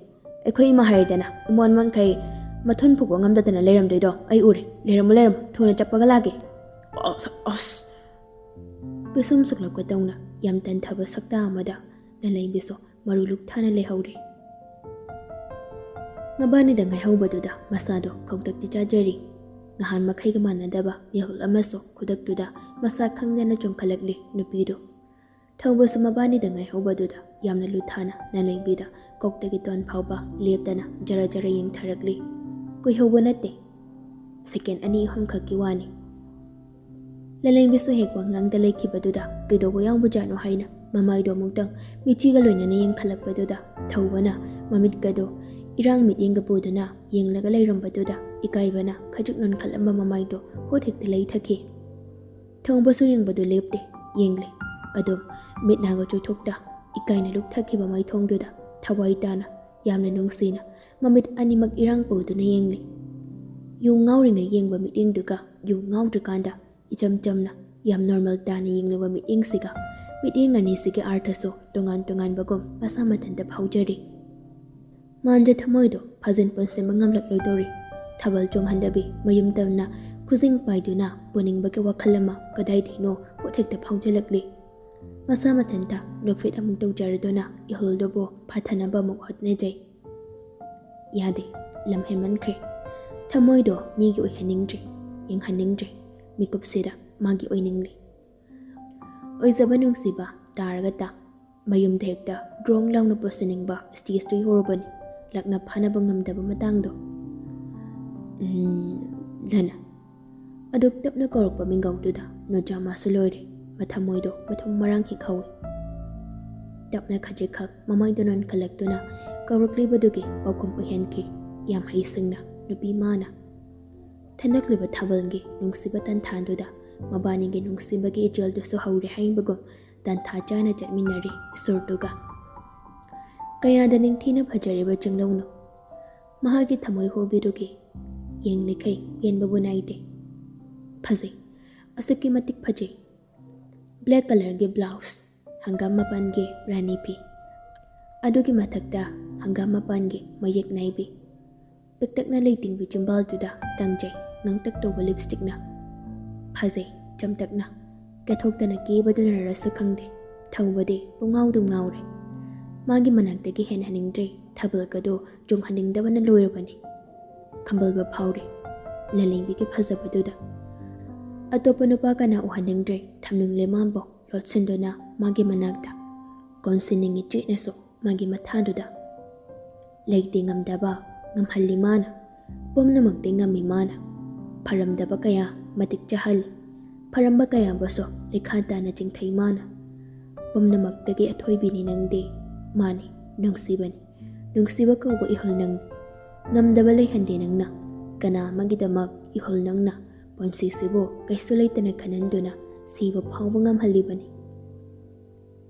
ꯑꯩꯈꯣꯏ ꯏꯃꯥ ꯍꯥꯏꯔꯦꯗꯅ, ꯏꯃꯣꯟ ꯃꯣꯟꯈꯩ ꯃꯊꯨꯟ ꯐꯨꯛꯄ ꯉꯝꯗꯗꯅ ꯂꯩꯔꯝꯗꯣꯏꯗꯣ ꯑꯩ ꯎꯔꯦ꯫ ꯂꯩꯔꯝꯃꯣ, ꯂꯩꯔꯝꯃꯣ꯫ ꯊꯨꯅ ꯆꯞꯄꯒ ꯂꯥꯛꯀꯦ꯫" "ꯑꯁ, ꯑꯁ꯫" ꯄꯤꯁꯨꯝ ꯁꯨꯛꯂꯛꯄ ꯇꯧꯅ ꯌꯥꯝ ꯇꯟꯊꯕ ꯁꯛꯇꯥ ꯑꯃꯗ ꯂꯂꯩꯕꯤꯁꯨ ꯃꯔꯨ ꯂꯨꯛꯊꯥꯅ ꯂꯩꯍꯧꯔꯦ꯫ ꯃꯕꯥꯅꯤꯗ ꯉꯥꯏꯍꯧꯕꯗꯨꯗ ꯃꯁꯥꯗꯣ ꯈꯧꯇꯛꯇꯤ ꯆꯥꯖꯔꯤ꯫ ꯅꯍꯥꯟ ꯃꯈꯩꯒ ꯃꯥꯟꯅꯗꯕ ꯃꯤꯍꯨꯜ ꯑꯃꯁꯨ ꯈꯨꯗꯛꯇꯨꯗ ꯃꯁꯥ ꯈꯪꯗꯅ ꯆꯣꯡꯈꯠꯂꯛꯂꯤ ꯅꯨꯄꯤꯗꯣ꯫ ꯊꯧꯕꯁꯨ ꯃꯕꯥꯅꯤꯗ ꯉꯥꯏꯍꯧꯕꯗꯨꯗ ꯌꯥꯝꯅ ꯂꯨꯊꯥꯅ ꯂꯂꯩꯕꯤꯗ ꯀꯣꯛꯇꯒꯤ ꯇꯣꯟ ꯐꯥꯎꯕ ꯂꯦꯞꯇꯅ ꯖꯔ ꯖꯔ ꯌꯦꯡꯊꯔꯛꯂꯤ꯫ ꯀꯨꯏꯍꯧꯕ ꯅꯠꯇꯦ, ꯁꯦꯀꯦꯟ ꯑꯅꯤ ꯑꯍꯨꯝ ꯈꯛꯀꯤ ꯋꯥꯅꯤ꯫ ꯂꯂꯩꯕꯤꯁꯨ ꯍꯦꯛ ꯋꯥꯉꯥꯡꯗ ꯂꯩꯈꯤꯕꯗꯨꯗ ꯀꯩꯗꯧꯕ ꯌꯥꯎꯕꯖꯥꯠꯅꯣ ꯍꯥꯏꯅ ꯃꯃꯥꯏꯗꯣ ꯑꯃꯨꯛꯇꯪ ꯃꯤꯆꯤꯒ ꯂꯣꯏꯅꯅ ꯌꯦꯡꯈꯠꯂꯛꯄꯗꯨꯗ, ꯊꯧꯕꯅ ꯃꯃꯤꯠꯀꯗꯣ ꯏꯔꯥꯡ ꯃꯤꯠꯌꯦꯡꯒ ꯄꯨꯗꯨꯅ ꯌꯦꯡꯂꯒ ꯂꯩꯔꯝꯕꯗꯨꯗ, ꯏꯀꯥꯏꯕꯅ ꯈꯖꯤꯛ ꯅꯣꯟꯈꯠꯂꯝꯕ ꯃꯃꯥꯏꯗꯣ ꯍꯣꯠ ꯍꯦꯛꯇ ꯂꯩꯊꯈꯤ꯫ ꯊꯧꯕꯁꯨ ꯌꯦꯡꯕꯗꯨ ꯂꯦꯞꯇꯦ, ꯌꯦꯡꯂꯦ꯫ ꯑꯗꯨꯝ ꯃꯤꯠ ꯅꯥꯒ ꯆꯣꯏꯊꯣꯛꯇ ꯏꯀꯥꯏꯅ ꯂꯨꯞꯊꯈꯤꯕ ꯃꯥꯏꯊꯣꯡꯗꯨꯗ ꯊꯋꯥꯏ ꯇꯥꯅ, ꯌꯥꯝꯅ ꯅꯨꯡꯁꯤꯅ ꯃꯃꯤꯠ ꯑꯅꯤꯃꯛ ꯏꯔꯥꯡ ꯄꯨꯗꯨꯅ ꯌꯦꯡꯂꯤ꯫ ꯌꯨ ꯉꯥꯎꯔꯤꯉꯩ ꯌꯦꯡꯕ ꯃꯤꯠꯌꯦꯡꯗꯨꯒ ꯌꯨ ꯉꯥꯎꯗ꯭ꯔꯤꯀꯥꯟꯗ ꯏꯆꯝ ꯆꯝꯅ, ꯌꯥꯝ ꯅꯣꯔꯃꯦꯜ ꯇꯥꯅ ꯌꯦꯡꯂꯤꯕ ꯃꯤꯠꯌꯦꯡꯁꯤꯒ ꯃꯤꯠꯌꯦꯡ ꯑꯅꯤꯁꯤꯒꯤ ꯑꯥꯔꯊꯁꯨ ꯇꯣꯉꯥꯟ ꯇꯣꯉꯥꯟꯕꯒꯨꯝ ꯃꯁꯥ ꯃꯊꯟꯇ ꯐꯥꯎꯖꯔꯤ꯫ ꯃꯥꯟꯖ ꯊꯃꯣꯏꯗꯣ ꯐꯥꯖꯤꯟ ꯄꯨꯟꯁꯤꯟꯕ ꯉꯝꯂꯛꯂꯣꯏꯗꯧꯔꯤ꯫ ꯊꯥꯕꯜ ꯆꯣꯡꯍꯟꯗꯕꯤ ꯃꯌꯨꯝ ꯇꯝꯅ ꯈꯨꯖꯤꯡ ꯄꯥꯏꯗꯨꯅ ꯄꯨꯅꯤꯡꯕꯒꯤ ꯋꯥꯈꯜ ꯑꯃ ꯀꯗꯥꯏꯗꯩꯅꯣ ꯍꯣꯠ ꯍꯦꯛꯇ ꯐꯥꯎꯖꯜꯂꯛꯂꯤ꯫ ꯃꯁꯥ ꯃꯊꯟꯇ ꯅꯣꯛꯐꯦꯠ ꯑꯃꯨꯛ ꯇꯧꯖꯔꯗꯨꯅ ꯏꯍꯨꯜꯗꯨꯕꯨ ꯐꯥꯊꯅꯕ ꯑꯃꯨꯛ ꯍꯣꯠꯅꯖꯩ꯫ ꯌꯥꯗꯦ, ꯂꯝ ꯍꯦꯟꯃꯟꯈ꯭ꯔꯦ꯫ ꯊꯃꯣꯏꯗꯣ ꯃꯤꯒꯤ ꯑꯣꯏꯍꯟꯅꯤꯡꯗ꯭ꯔꯦ, ꯌꯦꯡꯍꯟꯅꯤꯡꯗ꯭ꯔꯦ꯫ ꯃꯤꯀꯨꯞꯁꯤꯗ ꯃꯥꯒꯤ ꯑꯣꯏꯅꯤꯡꯂꯤ꯫ ꯑꯣꯏꯖꯕ ꯅꯨꯡꯁꯤꯕ ꯇꯥꯔꯒ ꯇꯥ, ꯃꯌꯨꯝꯗ ꯍꯦꯛꯇ ꯒ꯭ꯔꯣꯡ ꯂꯥꯎꯅ ꯄꯨꯁꯤꯟꯅꯤꯡꯕ ꯁ꯭ꯇꯦꯖꯇꯨ ꯌꯧꯔꯕꯅꯤ, ꯂꯥꯛꯅ ꯐꯥꯅꯕ ꯉꯝꯗꯕ ꯃꯇꯥꯡꯗꯣ꯫ ꯎꯝ, ꯂꯅ꯫ ꯑꯗꯨꯛ ꯇꯞꯅ ꯀꯧꯔꯛꯄ ꯃꯤꯡꯒꯧꯗꯨꯗ ꯅꯣꯖꯥ ꯃꯥꯁꯨ ꯂꯣꯏꯔꯦ, ꯃꯊꯃꯣꯏꯗꯣ ꯃꯊꯨꯝ ꯃꯔꯥꯡ ꯍꯤꯛ ꯍꯧꯏ꯫ ꯇꯞꯅ ꯈꯖꯤꯛꯈꯛ ꯃꯃꯥꯏꯗꯣ ꯅꯣꯟꯈꯠꯂꯛꯇꯨꯅ ꯀꯧꯔꯛꯂꯤꯕꯗꯨꯒꯤ ꯄꯥꯎꯈꯨꯝ ꯑꯣꯏꯍꯟꯈꯤ, ꯌꯥꯝ ꯍꯩꯁꯤꯡꯅ ꯅꯨꯄꯤ ꯃꯥꯅ꯫ ꯊꯦꯡꯂꯛꯂꯤꯕ ꯊꯥꯕꯜꯒꯤ ꯅꯨꯡꯁꯤꯕ ꯇꯥꯟꯊꯥꯗꯨꯗ ꯃꯕꯥꯅꯤꯒꯤ ꯅꯨꯡꯁꯤꯕꯒꯤ ꯏꯆꯦꯜꯗꯨꯁꯨ ꯍꯧꯔꯦ ꯍꯥꯏꯕꯒꯨꯝ ꯇꯥꯟꯊꯥ ꯆꯥꯅ ꯆꯠꯃꯤꯟꯅꯔꯤ ꯁꯨꯔꯗꯨꯒ꯫ ꯀꯌꯥꯗ ꯅꯤꯡꯊꯤꯅ ꯐꯖꯔꯤꯕ ꯆꯤꯡꯂꯧꯅꯣ! ꯃꯍꯥꯛꯀꯤ ꯊꯃꯣꯏ ꯍꯨꯕꯤꯗꯨꯒꯤ ꯌꯦꯡꯂꯤꯈꯩ ꯄꯦꯟꯕꯕꯨ ꯅꯥꯏꯗꯦ꯫ ꯐꯖꯩ, ꯑꯁꯨꯛꯀꯤ ꯃꯇꯤꯛ ꯐꯖꯩ꯫ ꯕ꯭ꯂꯦꯛ ꯀꯂꯔꯒꯤ ꯕ꯭ꯂꯥꯎꯁ, ꯍꯪꯒꯥꯝ ꯃꯄꯥꯟꯒꯤ ꯔꯥꯅꯤ ꯐꯤ, ꯑꯗꯨꯒꯤ ꯃꯊꯛꯇ ꯍꯪꯒꯥꯝ ꯃꯄꯥꯟꯒꯤ ꯃꯌꯦꯛ ꯅꯥꯏꯕꯤ꯫ ꯄꯤꯛꯇꯛꯅ ꯂꯩꯇꯤꯡꯕꯤ ꯆꯤꯝꯕꯥꯜꯗꯨꯗ ꯇꯪꯖꯩ ꯉꯥꯡꯇꯛ ꯇꯧꯕ ꯂꯤꯞꯁꯇꯤꯛꯅ꯫ ꯐꯖꯩ, ꯆꯝꯇꯛꯅ꯫ ꯀꯠꯊꯣꯛꯇꯅ ꯀꯦꯕꯗꯨꯅꯔꯁꯨ ꯈꯪꯗꯦ, ꯊꯧꯕꯗꯤ ꯄꯨꯡꯉꯥꯎꯗꯨꯝ ꯉꯥꯎꯔꯦ꯫ ꯃꯥꯒꯤ ꯃꯅꯥꯛꯇꯒꯤ ꯍꯦꯟꯍꯟꯅꯤꯡꯗ꯭ꯔꯦ, ꯊꯥꯕꯜꯒꯗꯣ ꯆꯣꯡꯍꯟꯅꯤꯡꯗꯕꯅ ꯂꯣꯏꯔꯕꯅꯤ꯫ ꯈꯝꯕꯜꯕ ꯐꯥꯎꯔꯦ ꯂꯂꯩꯕꯤꯒꯤ ꯐꯖꯕꯗꯨꯗ꯫ ꯑꯇꯣꯞꯄ ꯅꯨꯄꯥ ꯀꯅꯥ ꯎꯍꯟꯅꯤꯡꯗ꯭ꯔꯦ, ꯊꯝꯅꯤꯡꯂꯦ ꯃꯥꯕꯨ ꯂꯣꯠꯁꯤꯟꯗꯨꯅ ꯃꯥꯒꯤ ꯃꯅꯥꯛꯇ꯫ ꯀꯣꯟꯁꯤꯟꯅꯤꯡꯉꯤ ꯆꯦꯠꯅꯁꯨ ꯃꯥꯒꯤ ꯃꯊꯥꯗꯨꯗ꯫ ꯂꯩꯇꯦ ꯉꯝꯗꯕ ꯉꯝꯍꯜꯂꯤ ꯃꯥꯅ, ꯄꯨꯝꯅꯃꯛꯇꯤ ꯉꯝꯃꯤ ꯃꯥꯅ꯫ ꯐꯔꯝꯗꯕ ꯀꯌꯥ ꯃꯇꯤꯛ ꯆꯥꯍꯜꯂꯤ꯫ ꯐꯔꯝꯕ ꯀꯌꯥꯕꯨꯁꯨ ꯂꯩꯈꯥ ꯇꯥꯅ ꯆꯤꯡꯊꯩ ꯃꯥꯅ꯫ ꯄꯨꯝꯅꯃꯛꯇꯒꯤ ꯑꯊꯣꯏꯕꯤꯅꯤ ꯅꯪꯗꯤ꯫ ꯃꯥꯅꯤ, ꯅꯨꯡꯁꯤꯕꯅꯤ꯫ ꯅꯨꯡꯁꯤꯕ ꯀꯧꯕ ꯏꯍꯨꯜ ꯅꯪꯅꯤ꯫ ꯉꯝꯗꯕ ꯂꯩꯍꯟꯗꯦ ꯅꯪꯅ꯫ ꯀꯅꯥ ꯑꯃꯒꯤꯗꯃꯛ ꯏꯍꯨꯜ ꯅꯪꯅ ꯄꯨꯟꯁꯤꯁꯤꯕꯨ ꯀꯩꯁꯨ ꯂꯩꯇꯅ ꯈꯟꯍꯟꯗꯨꯅ ꯁꯤꯕ ꯐꯥꯎꯕ ꯉꯝꯍꯜꯂꯤꯕꯅꯤ꯫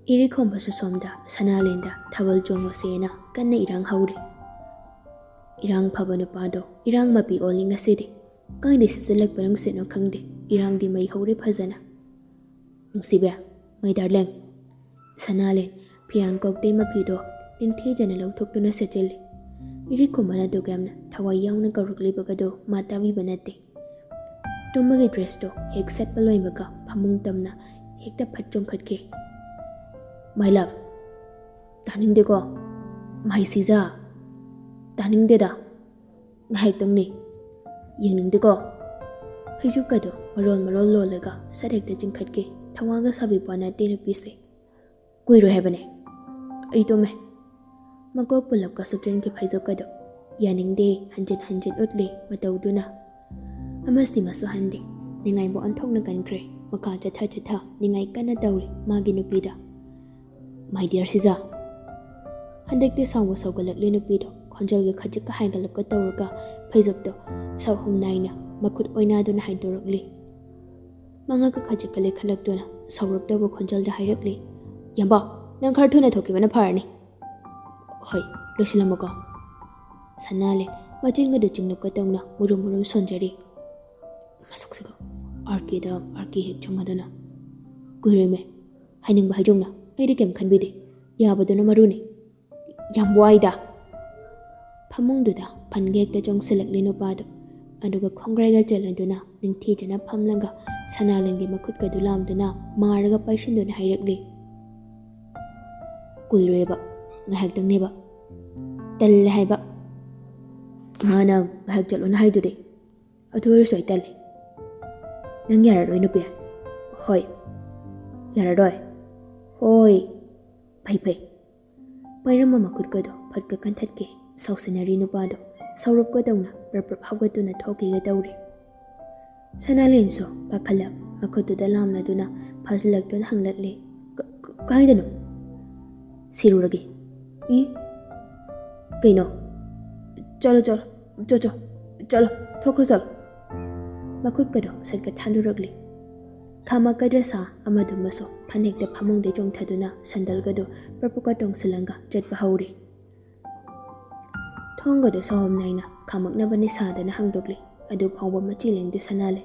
ꯏꯔꯤꯈꯣꯝꯕꯁꯨ ꯁꯣꯝꯗ ꯁꯅꯥꯂꯦꯟꯗ ꯊꯥꯕꯜ ꯆꯣꯡꯉꯨꯁꯦꯅ ꯀꯟꯅ ꯏꯔꯥꯡ ꯍꯧꯔꯤ꯫ ꯏꯔꯥꯡ ꯐꯕ ꯅꯨꯄꯥꯗꯣ ꯏꯔꯥꯡ ꯃꯄꯤ ꯑꯣꯜꯂꯤ ꯉꯁꯤꯗꯤ꯫ ꯀꯥꯏꯗꯩ ꯁꯤꯠꯆꯜꯂꯛꯄ ꯅꯨꯡꯁꯤꯠꯅꯣ ꯈꯪꯗꯦ, ꯏꯔꯥꯡꯗꯤ ꯃꯩ ꯍꯧꯔꯦ ꯐꯖꯅ꯫ "ꯅꯨꯡꯁꯤꯕꯤ, my darling!" ꯁꯅꯥꯂꯦꯟ ꯐꯤꯌꯥꯡꯀꯣꯛꯇꯩ ꯃꯐꯤꯗꯣ ꯅꯤꯡꯊꯤꯖꯅ ꯂꯧꯊꯣꯛꯇꯨꯅ ꯁꯦꯠꯆꯤꯜꯂꯤ꯫ ꯏꯔꯤꯈꯣꯝꯕꯅ ꯑꯗꯨꯒ ꯌꯥꯝꯅ ꯊꯋꯥꯏ ꯌꯥꯎꯅ ꯀꯧꯔꯛꯂꯤꯕꯒꯗꯣ ꯃꯥ ꯇꯥꯕꯤꯕ ꯅꯠꯇꯦ꯫ ꯇꯨꯝꯕꯒꯤ ꯗ꯭ꯔꯦꯁꯇꯣ ꯍꯦꯛ ꯁꯦꯠꯄ ꯂꯣꯏꯕꯒ ꯐꯃꯨꯡ ꯇꯝꯅ ꯍꯦꯛꯇ ꯐꯠ ꯆꯣꯡꯈꯠꯈꯤ꯫ "My love!" "ꯇꯥꯅꯤꯡꯗꯦꯀꯣ!" "My ꯁꯤꯖꯥ!" "ꯇꯥꯅꯤꯡꯗꯦꯗ!" "ꯉꯥꯏꯍꯥꯛꯇꯪꯅꯤ!" "ꯌꯦꯡꯅꯤꯡꯗꯦꯀꯣ!" ꯐꯩꯖꯨꯞꯀꯗꯣ ꯃꯔꯣꯜ ꯃꯔꯣꯜ ꯂꯣꯜꯂꯒ ꯁꯠ ꯍꯦꯛꯇ ꯆꯤꯡꯈꯠꯈꯤ꯫ ꯊꯧꯋꯥꯒ ꯁꯥꯕꯤꯕ ꯅꯠꯇꯦ ꯅꯨꯄꯤꯁꯦ꯫ "ꯀꯨꯏꯔꯣꯏ ꯍꯥꯏꯕꯅꯦ꯫ ꯑꯩ ꯇꯨꯝꯃꯦ꯫" ꯃꯀꯣꯛ ꯄꯨꯜꯂꯞꯀ ꯁꯨꯞꯆꯤꯟꯈꯤ ꯐꯩꯖꯨꯞꯀꯗꯣ꯫ "ꯌꯥꯅꯤꯡꯗꯦ" ꯍꯟꯖꯤꯟ ꯍꯟꯖꯤꯟ ꯎꯠꯂꯤ ꯃꯇꯧꯗꯨꯅ꯫ ꯑꯃꯁꯤꯃꯁꯨ ꯍꯟꯗꯦ꯫ ꯅꯤꯡꯉꯥꯏꯕ ꯑꯣꯟꯊꯣꯛꯅ ꯀꯟꯈ꯭ꯔꯦ꯫ ꯃꯈꯥ ꯆꯠꯊ ꯆꯠꯊ ꯅꯤꯡꯉꯥꯏ ꯀꯟꯅ ꯇꯧꯔꯤ ꯃꯥꯒꯤ ꯅꯨꯄꯤꯗ꯫ "My dear Shija!" ꯍꯟꯗꯛꯇꯤ ꯁꯥꯎꯕ ꯁꯥꯎꯒꯠꯂꯛꯂꯦ ꯅꯨꯄꯤꯗꯣ꯫ ꯈꯣꯟꯖꯦꯜꯒ ꯈꯖꯤꯛꯀ ꯍꯥꯏꯒꯠꯂꯛꯀ ꯇꯧꯔꯒ ꯐꯩꯖꯨꯞꯇꯣ ꯁꯥꯎꯍꯨꯝ ꯅꯥꯏꯅ ꯃꯈꯨꯠ ꯑꯣꯏꯅꯥꯗꯨꯅ ꯍꯥꯏꯗꯣꯔꯛꯂꯤ꯫ ꯃꯉꯛꯀ ꯈꯖꯤꯛꯀ ꯂꯩꯈꯠꯂꯛꯇꯨꯅ ꯁꯥꯎꯔꯞꯇꯕ ꯈꯣꯟꯖꯦꯜꯗ ꯍꯥꯏꯔꯛꯂꯤ, "ꯌꯥꯝꯕ, ꯅꯪ ꯈꯔ ꯊꯨꯅ ꯊꯣꯛꯈꯤꯕꯅ ꯐꯔꯅꯤ꯫" "ꯍꯣꯏ, ꯂꯣꯏꯁꯤꯜꯂꯝꯃꯨꯀꯣ꯫" ꯁꯅꯥꯂꯦꯟ ꯃꯆꯤꯟꯒꯗꯨ ꯆꯤꯡꯂꯞꯀ ꯇꯧꯅ ꯃꯨꯔꯨꯝ ꯃꯨꯔꯨꯝ ꯁꯣꯟꯖꯔꯤ꯫ ꯃꯁꯛꯁꯤꯒ ꯑꯥꯔ ꯀꯦꯗ ꯑꯥꯔ ꯀꯦ ꯍꯦꯛ ꯆꯪꯉꯗꯅ꯫ "ꯀꯨꯏꯔꯦꯃꯦ, ꯍꯥꯏꯅꯤꯡꯕ ꯍꯥꯏꯖꯧꯅ, ꯑꯩꯗꯤ ꯀꯩꯝ ꯈꯟꯕꯤꯗꯦ꯫ ꯌꯥꯕꯗꯨꯅ ꯃꯔꯨꯅꯤ꯫" "ꯌꯥꯝ ꯋꯥꯏꯗ!" ꯐꯃꯨꯡꯗꯨꯗ ꯐꯟꯒ ꯍꯦꯛꯇ ꯆꯣꯡꯁꯤꯜꯂꯛꯂꯤ ꯅꯨꯄꯥꯗꯣ꯫ ꯑꯗꯨꯒ ꯈꯣꯡꯒ꯭ꯔꯥꯏꯒ ꯆꯜꯂꯗꯨꯅ ꯅꯤꯡꯊꯤꯖꯅ ꯐꯝꯂꯒ ꯁꯅꯥꯂꯦꯟꯒꯤ ꯃꯈꯨꯠꯀꯗꯨ ꯂꯥꯝꯗꯨꯅ ꯃꯥꯔꯒ ꯄꯥꯏꯁꯤꯟꯗꯨꯅ ꯍꯥꯏꯔꯛꯂꯤ, "ꯀꯨꯏꯔꯣꯏꯕ, ꯉꯥꯏꯍꯥꯛꯇꯪꯅꯦꯕ꯫ ꯇꯜꯂꯦ ꯍꯥꯏꯕ꯫ ꯏꯃꯥꯅ ꯉꯥꯏꯍꯥꯛ ꯆꯠꯂꯣꯅ ꯍꯥꯏꯗꯨꯗꯤ꯫ ꯑꯗꯨ ꯑꯣꯏꯔꯁꯨ ꯑꯩ ꯇꯜꯂꯦ꯫" "ꯅꯪ ꯌꯥꯔꯔꯣꯏ ꯅꯨꯄꯤ꯫" "ꯍꯣꯏ, ꯌꯥꯔꯔꯣꯏ꯫" "ꯍꯣꯏ, ꯐꯩ ꯐꯩ꯫" ꯄꯥꯏꯔꯝꯕ ꯃꯈꯨꯠꯀꯗꯣ ꯐꯠꯀ ꯀꯟꯊꯠꯈꯤ꯫ ꯁꯥꯎꯁꯤꯟꯅꯔꯤ ꯅꯨꯄꯥꯗꯣ ꯁꯥꯎꯔꯞꯀꯗꯧꯅ ꯄ꯭ꯔꯞ ꯄ꯭ꯔꯞ ꯍꯧꯒꯠꯇꯨꯅ ꯊꯣꯛꯈꯤꯒꯦ ꯇꯧꯔꯤ꯫ ꯁꯅꯥꯂꯦꯟꯁꯨ ꯄꯥꯈꯠꯂ ꯃꯈꯨꯠꯇꯨꯗ ꯂꯥꯝꯂꯗꯨꯅ ꯐꯥꯖꯤꯜꯂꯛꯇꯨꯅ ꯍꯪꯂꯛꯂꯤ, "ꯀ-, ꯀ-, ꯀꯥꯏꯗꯅꯣ?" "ꯁꯤꯔꯨꯔꯒꯦ꯫" "ꯏ? ꯀꯩꯅꯣ? ꯆꯠꯂꯣ, ꯆꯠꯂꯣ, ꯆꯣ, ꯆꯣ, ꯆꯠꯂꯣ, ꯊꯣꯛꯈ꯭ꯔꯣ, ꯆꯠꯂꯣ꯫" ꯃꯈꯨꯠꯀꯗꯣ ꯁꯠꯀ ꯊꯥꯡꯗꯣꯔꯛꯂꯤ꯫ ꯈꯥꯃꯛꯀꯗ꯭ꯔ ꯁꯥ ꯑꯃꯗꯨꯃꯁꯨ ꯐꯅꯦꯛꯇ ꯐꯃꯨꯡꯗꯩ ꯆꯣꯡꯊꯗꯨꯅ ꯁꯟꯗꯜꯒꯗꯣ ꯄ꯭ꯔꯞ ꯄ꯭ꯔꯞꯀ ꯇꯣꯡꯁꯤꯜꯂꯒ ꯆꯠꯄ ꯍꯧꯔꯦ꯫ ꯊꯣꯡꯒꯗꯣ ꯁꯥꯍꯣꯝ ꯅꯥꯏꯅ ꯈꯥꯃꯛꯅꯕꯅꯦ ꯁꯥꯗꯅ ꯍꯥꯡꯗꯣꯛꯂꯤ꯫ ꯑꯗꯨ ꯐꯥꯎꯕ ꯃꯆꯤ ꯂꯦꯡꯗꯨ ꯁꯅꯥꯂꯦ꯫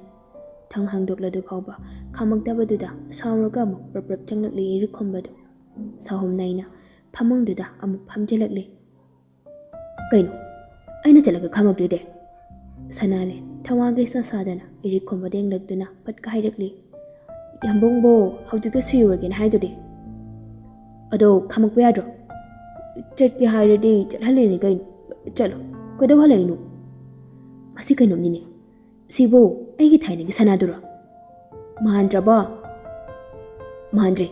ꯊꯣꯡ ꯍꯥꯡꯗꯣꯛꯂꯗꯨ ꯐꯥꯎꯕ ꯈꯥꯃꯛꯇꯕꯗꯨꯗ ꯁꯥꯎꯔꯒ ꯑꯃꯨꯛ ꯄ꯭ꯔꯞ ꯄ꯭ꯔꯞ ꯆꯪꯂꯛꯂꯤ ꯏꯔꯤꯛꯈꯣꯝꯕꯗꯨ꯫ ꯁꯥꯍꯣꯝ ꯅꯥꯏꯅ ꯐꯃꯨꯡꯗꯨꯗ ꯑꯃꯨꯛ ꯐꯝꯖꯤꯜꯂꯛꯂꯤ꯫ "ꯀꯩꯅꯣ? ꯑꯩꯅ ꯆꯠꯂꯒ ꯈꯥꯃꯛꯇꯣꯏꯗꯤ?" ꯁꯅꯥꯂꯦ ꯊꯋꯥꯒ ꯏꯁꯥ ꯁꯥꯗꯅ ꯏꯔꯤꯛꯈꯣꯝꯕꯗ ꯌꯦꯡꯂꯛꯇꯨꯅ ꯄꯠꯀ ꯍꯥꯏꯔꯛꯂꯤ꯫ "ꯌꯥꯝꯕꯨꯡꯕꯣ, ꯍꯧꯖꯤꯛꯇ ꯁꯤꯔꯨꯔꯒꯦꯅ ꯍꯥꯏꯗꯨꯗꯤ?" "ꯑꯗꯣ ꯈꯥꯃꯛꯄ ꯌꯥꯗ꯭ꯔꯣ?" "ꯆꯠꯀꯦ ꯍꯥꯏꯔꯗꯤ ꯆꯠꯍꯜꯂꯤꯅꯤ ꯀꯩꯅꯣ꯫ ꯆꯠꯂꯣ꯫ ꯀꯩꯗꯧ ꯍꯜꯂꯛꯏꯅꯣ?" "ꯃꯁꯤ ꯀꯩꯅꯣꯝꯅꯤꯅꯦ꯫ ꯁꯤꯕꯨ ꯑꯩꯒꯤ ꯊꯥꯏꯅꯒꯤ ꯁꯅꯥꯗꯨꯔꯣ?" "ꯃꯥꯟꯗ꯭ꯔꯕꯣ?" "ꯃꯥꯟꯗ꯭ꯔꯦ꯫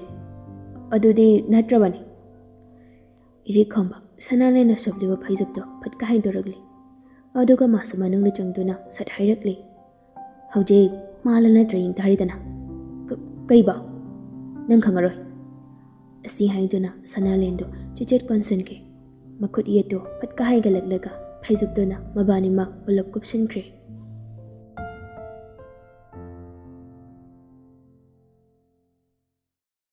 ꯑꯗꯨꯗꯤ ꯅꯠꯇ꯭ꯔꯕꯅꯤ꯫" ꯏꯔꯤꯛꯈꯣꯝꯕ ꯁꯅꯥꯂꯦꯅ ꯁꯨꯞꯂꯤꯕ ꯐꯩꯖꯨꯞꯇꯣ ꯐꯠꯀ ꯍꯥꯏꯗꯣꯔꯛꯂꯤ꯫ ꯑꯗꯨꯒ ꯃꯥꯁꯨ ꯃꯅꯨꯡꯗ ꯆꯪꯗꯨꯅ ꯁꯠ ꯍꯥꯏꯔꯛꯂꯤ, "ꯍꯧꯖꯤꯛ ꯃꯥꯂ ꯅꯠꯇ꯭ꯔ ꯌꯦꯡ ꯇꯥꯔꯤꯗꯅ꯫" "ꯀ-, ꯀꯩꯕ? ꯅꯪ ꯈꯪꯉꯔꯣꯏ꯫" ꯑꯁꯤ ꯍꯥꯏꯗꯨꯅ ꯁꯅꯥꯂꯦꯟꯗꯨ ꯆꯤꯆꯦꯠ ꯀꯣꯟꯁꯤꯟꯈꯤ꯫ ꯃꯈꯨꯠ ꯌꯦꯠꯇꯨ ꯐꯠꯀ ꯍꯥꯏꯒꯠꯂꯛꯂꯒ ꯐꯩꯖꯨꯞꯇꯨꯅ ꯃꯕꯥꯅꯤꯃꯛ ꯄꯨꯂꯞ ꯀꯨꯞꯁꯤꯟꯈ꯭ꯔꯦ꯫